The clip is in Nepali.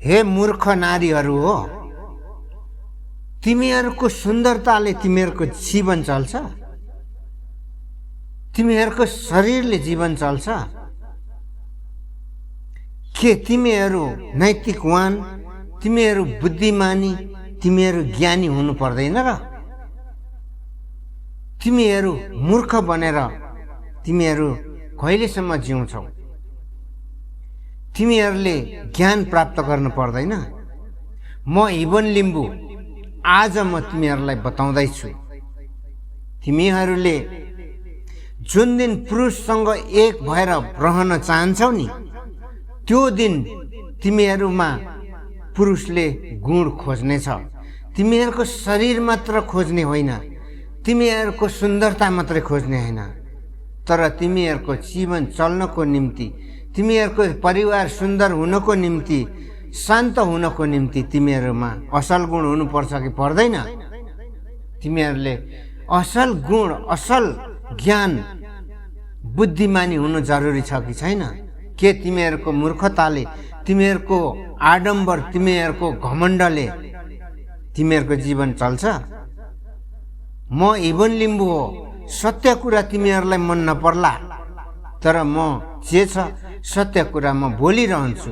हे मूर्ख नारीहरू हो, तिमीहरूको सुन्दरताले तिमीहरूको जीवन चल्छ? तिमीहरूको शरीरले जीवन चल्छ? के तिमीहरू नैतिकवान, तिमीहरू बुद्धिमानी, तिमीहरू ज्ञानी हुनु पर्दैन र? तिमीहरू मूर्ख बनेर तिमीहरू कहिलेसम्म जिउँछौ? तिमीहरूले ज्ञान प्राप्त गर्नु पर्दैन? म इबन लिम्बू आज म तिमीहरूलाई बताउँदैछु, तिमीहरूले जुन दिन पुरुषसँग एक भएर रहन चाहन्छौ नि, त्यो दिन तिमीहरूमा पुरुषले गुण खोज्नेछ। तिमीहरूको शरीर मात्र खोज्ने होइन, तिमीहरूको सुन्दरता मात्रै खोज्ने होइन, तर तिमीहरूको जीवन चल्नको निम्ति, तिमीहरूको परिवार सुन्दर हुनको निम्ति, शान्त हुनको निम्ति तिमीहरूमा असल गुण हुनुपर्छ कि पर्दैन? तिमीहरूले असल गुण, असल ज्ञान, बुद्धिमानी हुनु जरुरी छ कि छैन? के तिमीहरूको मूर्खताले, तिमीहरूको आडम्बर, तिमीहरूको घमण्डले तिमीहरूको जीवन चल्छ? म इबन लिम्बू हो, सत्य कुरा तिमीहरूलाई मन नपर्ला, तर म जे छ सत्य कुरा म बोलिरहन्छु।